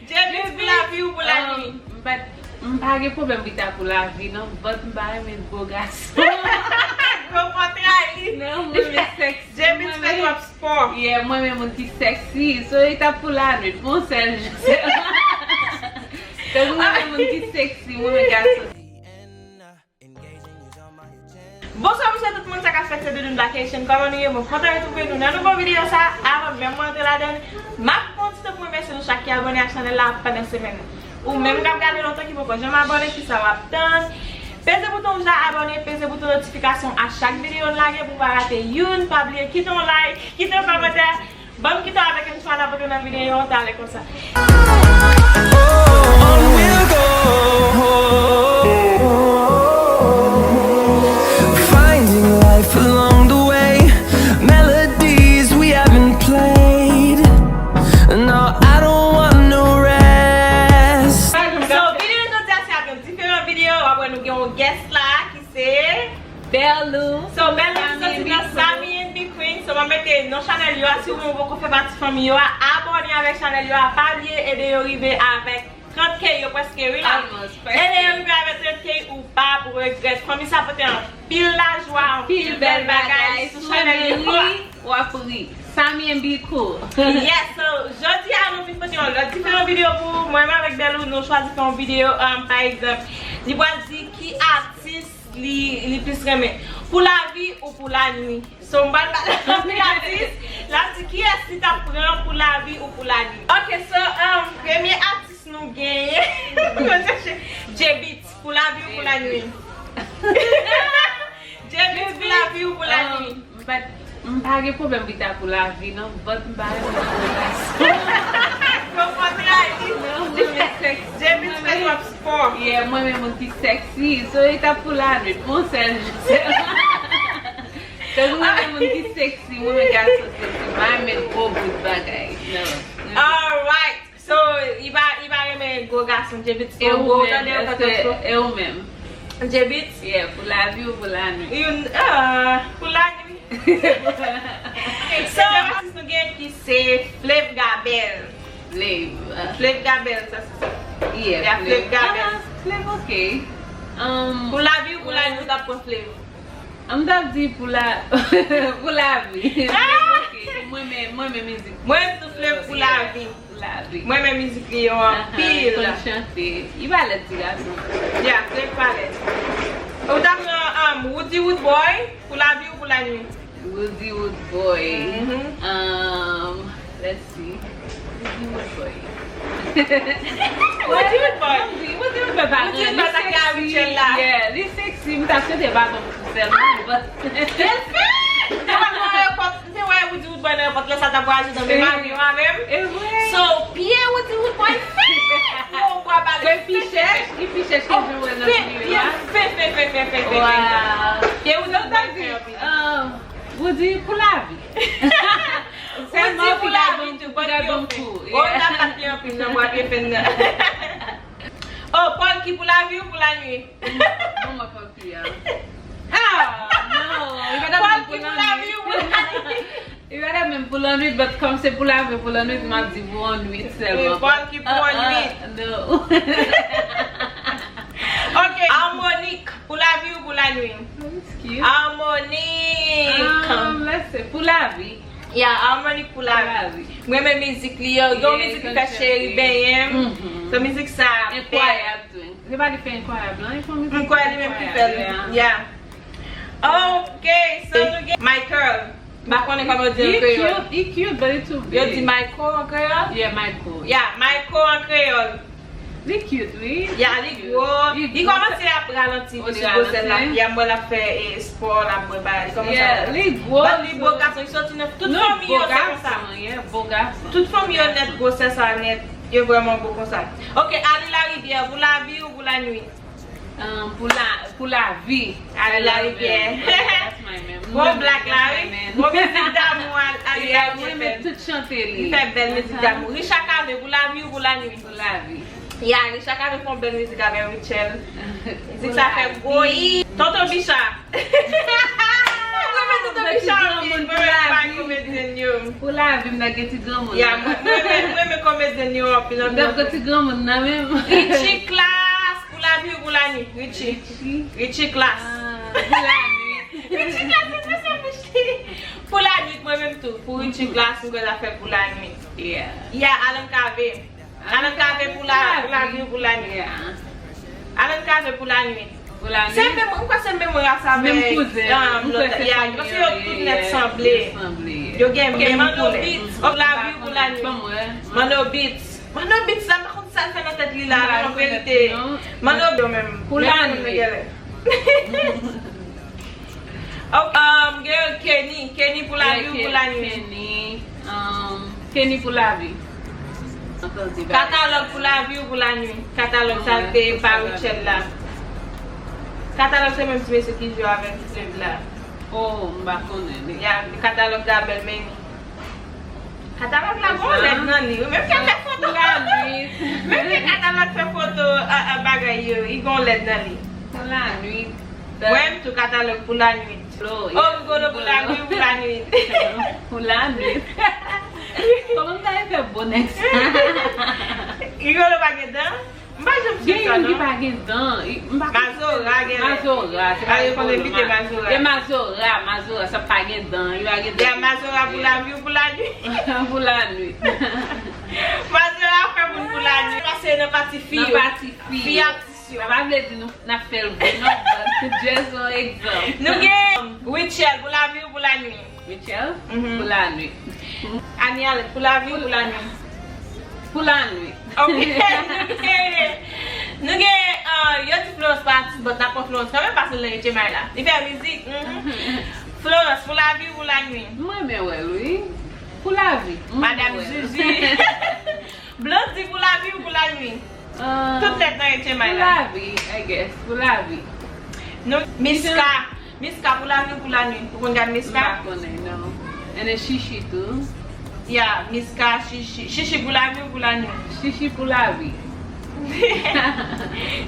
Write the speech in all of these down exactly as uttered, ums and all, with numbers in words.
James, pou lavi ou pou lannuit? M pa gen pwoblèm Rita pou lavi non, but m pa renmen gwo gason. Gwo fò trayi. Non, mwen renmen sexy. James fè twòp spò. Yeah, mwen renmen moun ki sexy. So Rita pou lannuit, bon sèl jou. Cause mwen renmen moun ki sexy, mwen renmen gason. Bonswa, bonswa tout moun, sa k ap fèt, se Doudoune Black Haitian, kòman nou ye? Mwen kontan retwouve nou nan nouvo videyo sa. Avan menm mwen antre ladan l, m ap pran ti tan pou remèsye nou chak ki abòne ak chanèl la pandan semèn nan. Ou menm k ap gade lontan ki poko janm abòne, kisa w ap tann? Peze bouton wouj la abòne, peze bouton notifikasyon a chak videyo n lage pou w pa rate youn. Pa bliye kite yon like, kite yon kòmantè. Ban m kite w avèk Antoine, n ap antre nan videyo an talè konsa. On we'll go. Finding life along the way. Melodies we haven't played. No, I don't want no rest. So, videyo jodi a se ap yon diferan videyo. W ap wè nou gen yon guest la ki se Bèlou. So, Bèlou ki soti nan Sami and B Queen. So, mwen mete non chanèl yo a. Si ou menm ou poko fè pati fanmi yo a, abòne avèk chanèl yo a. Pa bliye ede yo rive avèk trant K, yo prèske wi la. Almost, prèske. Ede yo rive avèk trant K, ou p ap regrèt. Fanmi sa pote anpil lajwa, anpil bèl bagay sou chanèl yo a. W ap ri. Sami and B Queen. Yes, so, jodi a nou vin pote yon lòt diferan videyo pou ou. Mwen menm avèk Bèlou, nou chwazi fè yon videyo, um, pa egzanp, li pral di ki atis li, li plis renmen, pou lavi ou pou lannuit. So, m pral pale anpil atis, l ap di kiyès li t ap pran pou lavi ou pou lannuit. Ok, so, um, premye atis nou genyen, mwen chèche J-Beatz, pou lavi ou pou lannuit? J-Beatz, pou lavi ou pou lannuit? Um, m pa, m pa gen pwoblèm Rita pou lavi non, but m pa renmen gwo gason. Gwo fò trayi. Non, mwen renmen sexy. J-Beatz fè twòp spò. Yeah, mwen renmen moun ki sexy. So Rita pou lannuit, bon sèl jou. Cause mwen renmen moun ki sexy, mwen renmen gason sexy. M pa renmen gwo bout bagay. Non. Alright. So, li pa, li pa renmen gwo gason, J-Beatz. E ou menm, èske, e ou menm? J-Beatz? Yeah, pou lavi ou pou lannuit? Youn, ah, pou lannuit. So, atis nou gen ki se Flav Gabel. Flav. Flav Gabel, sa se sa. Yeah, Flav Gabel. Ah, Flav, ok. Um, pou lavi ou pou lannuit, ou t ap pran Flav? M t ap di pou la, pou lavi. Ah! Ok, mwen men, mwen men mizik. Mwen tou Flav pou lavi. Pou lavi. Mwen men mizik li yo anpil. Li konn chante. Li pa lèd ti gason. Ya, Flav pa lèd. Ou ta pran, um, Roody Roodboy pou lavi ou pou lannuit? Roody Roodboy. Mhm. Um, let's see. Roody Roodboy. Roody Roodboy. Roody Roodboy pa gran, li sexy. Yeah, li sexy. M ta swete pa ban m kou sèlman, but. L fè! M te wè nan ayewopò, m te wè Roody Roodboy nan ayewopò, lè sa t ap vwayaje nan menm avyon avè m. E vre? So, pye Roody Roodboy fè! Yo, bwa ba li pi chèch, li pi chèch ke jan w wè nan videyo a. Pye fen, fen, fen, fen, fen, fen. Wow. Pye Roody Roodboy fè anpil. Roody pou lavi. Sèlman ou pi gade bon, pi gade bon kou. Oh, ta pa pye anpil nan bwa pye fen nan. Oh, Polky pou lavi ou pou lannuit? Bon, mwen Polky a. Ah, non. Polky pou lavi ou pou lannuit? Li pa ta menm pou lannuit, but kòm se pou lavi, pou lannuit, m ap di pou yon nwit sèlman. Polky pou yon nwit. Ah, ah, non. Ok, Harmonique, pou lavi ou pou lannuit? Harmonique. Um, let's see, pou lavi. Yeah, Harmonique pou lavi. Pou lavi. Mwen renmen mizik li yo. Gen yon mizik li fè Cheri Benyen m. So mizik sa. Enkwayab tou. Se pa li fè Enkwayab lan, li fè yon mizik. M kwè li menm ki fè l. Yeah. Ok, so nou gen Michael. M pa konnen kòman yo di l an kreyòl. He cute, he cute, but he too big. Yo di Michael an kreyòl? Yeah, Michael. Yeah, Michael an kreyòl. Li cute, wi. Ya, li gwo. Li kòmanse ap ralanti sou gwosè l, l ap, ya, m wè l ap fè, eh, spò, l ap bwè bagay. Li kòmanse ap ralanti. Li gwo. But li bo gason, li soti nan tout fanmi yo, se konsa. Tout fanmi yo nèt, gwosè sa nèt. Yo vrèman bo konsa. Ok, Ali Larivière, pou lavi ou pou lannuit? Um, pou la, pou lavi. Ali Larivière. That's my man. Bon black la, wi. Bon mizik damou, Ali Larivière fè. Mwen met tout chante li. Li fè bèl mizik damou. Richard Cavé, pou lavi ou pou lannuit? Pou lavi. Ya, Richard Cavé fè yon bèl mizik avè Rutshelle. Mizik sa fè gwo hit. Tonton Bicha. Mwen renmen Tonton Bicha. Mwen renmen Tonton Bicha. Pou lavi, m dap gen ti granmoun. Ya, mwen, mwen, mwen, mwen renmen komedyen yo anpil, anpil, anpil. M dap gen ti granmoun nan menm. Richie Class, pou lavi ou pou lanwit? Richie. Richie. Richie Class. Ah, pou lanwit. Richie Class, se sa, Richie. Pou lanwit, mwen menm tou. Pou Richie Class, m kwè zafè pou lanwit. Yeah. Ya, Alan Cavé. Alan Cavé pou la, pou lavi ou pou lanwit? Yeah. Alan Cavé pou lanwit. Pou lanwit. Se menm, m kwè se menm ras avèk, menm kouzen, ah, m kwè lòt, se ya, fanmi yo, yo, paske yo tout nèt sanble. Yo sanble. Yo gen menm koulè. Manno Beats, pou lavi ou pou lanwit? Manno Beats. Manno Beats, sa m pa konn sa l fè nan tèt li la, non, verite. Manno Beats, yo menm. Pou lanwit. Ok, um, gen Kenny, Kenny pou lavi ou pou lanwit? Kenny, um, Kenny pou lavi. Katalòg pou lavi ou pou lanwit? Katalòg sa te pa Richel la. Katalòg se menm ti mesye ki jwe avèk Flev la. Oh, m pa konnen li. Ya, katalòg Gabel Meni. Katalòg la gon lèd nan li, wi. Menm ke fè foto. Pou lanwit. Menm ke katalòg fè foto, a, a, bagay yo, li gon lèd nan li. Pou lanwit. Mwen menm tou, katalòg pou lanwit. Oh, Rigolo pou lavi ou pou lanwit? Pou lanwit. Kòman m ta fè bon nèg sa? Rigolo pa gen dan? M pa janm swiv sa, non. Gen youn ki pa gen dan. I, m pa konn. Mazora gen lè. Mazora, se pa Rigolo, konnen li te Mazora. E Mazora, Mazora, sa pa gen dan. Li pa gen dan. Ya, Mazora pou lavi ou pou lanwit? Pou lanwit. Mazora fè moun pou lanwit. Pase nan pati fi yo. Nan pati fi yo. Fi a Sa pa vle di nou n ap fè l vre non, but just yon egzanp. Nou gen Richel, pou lavi ou pou lanwit? Richel, pou lanwit. Annie Allen, pou lavi ou pou lanwit? Pou lanwit. Ok, nou gen, nou gen, ah, yo di Florence pa atis, but n ap pran Florence kanmenm paske l nan H M I la. Li fè mizik, mhm. Florence, pou lavi ou pou lanwit? M renmen wè l, wi. Pou lavi. Madanm Zuzu. Blondy, pou lavi ou pou lanwit? Ah, tout nèt nan H M I la. Pou lavi, I guess. Pou lavi. Nou, Miska. Miska, pou lavi ou pou lanwit? Ou konn gad Miska? M pa konnen, non. And then Chichi tou. Ya, Miska, Chichi. Chichi pou lavi ou pou lanwit? Chichi pou lavi.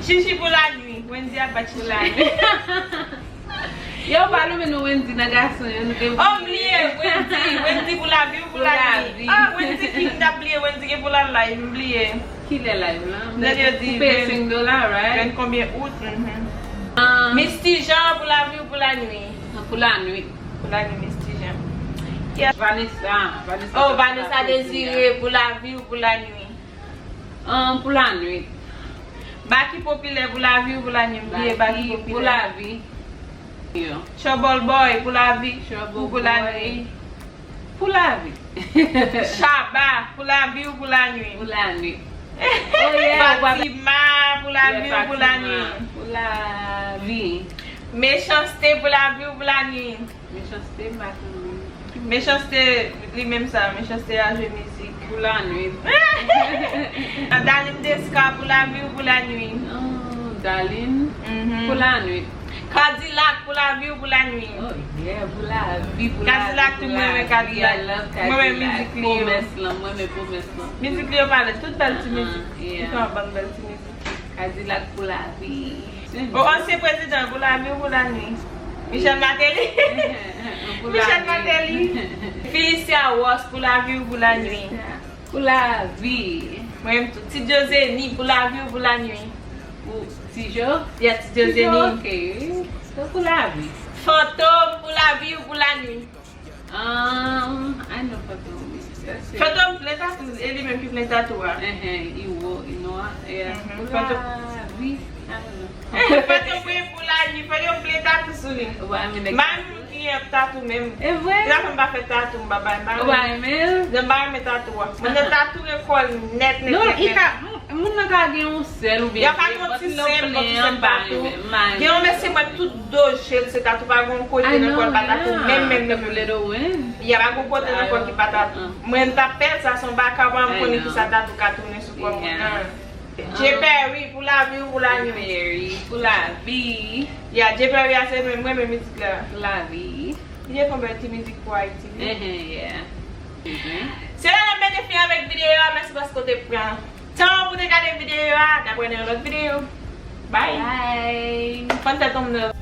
Chichi pou lanwit. Wendy a bat Chichi. Pou lanwit. Yo, pa lonmen non Wendy nan gason yo, nou te bliye. Oh, m bliye, Wendy, Wendy pou lavi ou pou lanwit? Ah, Wendy ki m t ap bliye, Wendy gen pou l al live, m bliye. Kilè live lan? Lè yo di koupe senk dola, right? Ven konbyen out? Mhm. Ah. Misty Jean, pou lavi ou pou lanwit? Pou lanwit. Pou lanwit, Misty Jean. Vanessa, Vanessa. Oh, Vanessa Désiré, pou lavi ou pou lanwit? Ah, pou lanwit. Baky Popilè, pou lavi ou pou lanwit? M bliye Baky Popilè. Pou lavi. Yo. Trouble Boy, pou lavi ou pou lanwit? Pou lavi. Shabba, pou lavi ou pou lanwit? Pou lanwit. Oh, yeah, Fatima, pou lavi ou pou lanwit? Pou lavi. Mechanste, pou lavi ou pou lanwit? Mechanste, m pa konn. Mechanste, li menm sa, Mechanste a jwe mizik. Pou lanwit. Darline Desca, pou lavi ou pou lanwit? Oh, Darline, pou lanwit. Kadilak, pou lavi ou pou lanwit? Oh, yeah, pou lavi, pou lavi, Kadilak tou, mwen renmen Kadilak. I love Kadilak. Mwen renmen mizik li yo. Pwomès lan, mwen renmen pwomès lan. Mizik li yo pale, tout bèl ti mizik. Li fè yon bann bèl ti mizik. Kadilak pou lavi. Oh, ansyen prezidan, pou lavi ou pou lanwit? Michel Martelly. Pou Michel Martelly. Felicia Ross, pou lavi ou pou lanwit? Pou lavi. Mwen menm tou. Ti Diozeni, pou lavi ou pou lanwit? Pou Ti Jo? Yeah, Ti Diozeni. Ti Jo, ok. Pou lavi. Fantom, pou lavi ou pou lanwit? Um, I know Fantom. Fantom plen tatou, e li menm ki plen tatou a. Enhen, Iwo, Inoa, yeah. Pou lavi. I don't know. Fantom wi, pou lanwit, Fantom plen tatou sou li. Ou pa renmen nèg tatou? M pa renmen moun ki gen tatou menm. E vre? Se sa fè m pa fè tatou, m pa bay, m pa renmen. Ou pa renmen l? Non, m pa renmen tatou a. Mwen nan tatou rekòl nèt, nèt, nèt, nèt. Non, i ka, moun nan ka gen yon sèl oubyen de, but lè w plen an, m pa renmen, m pa renmen. Gen yon mesye mwen tout do je l se tatou, pa gen yon kote nan kò l pa tatou, menm, menm, menm. Ya, pa gen yon kote nan kò l ki pa tatou. Mwen, m t ap pè l, sa se yon baka, pa m konnen kisa tatou ka tounen sou kò moun nan. Jay Perry, pou lavi ou pou lanwit? Jay Perry, pou lavi. Ya, Jay Perry a se menm, mwen renmen mizik la. Pou lavi. Li te fè yon bèl ti mizik pou Ayiti, wi. Enhen, yeah. Se la n ap mete fen avèk videyo a, mèsi paske w te pran tan pou te gade videyo a. N ap wè nan yon lòt videyo. Bye. Bye. Fò n fè thumbnail.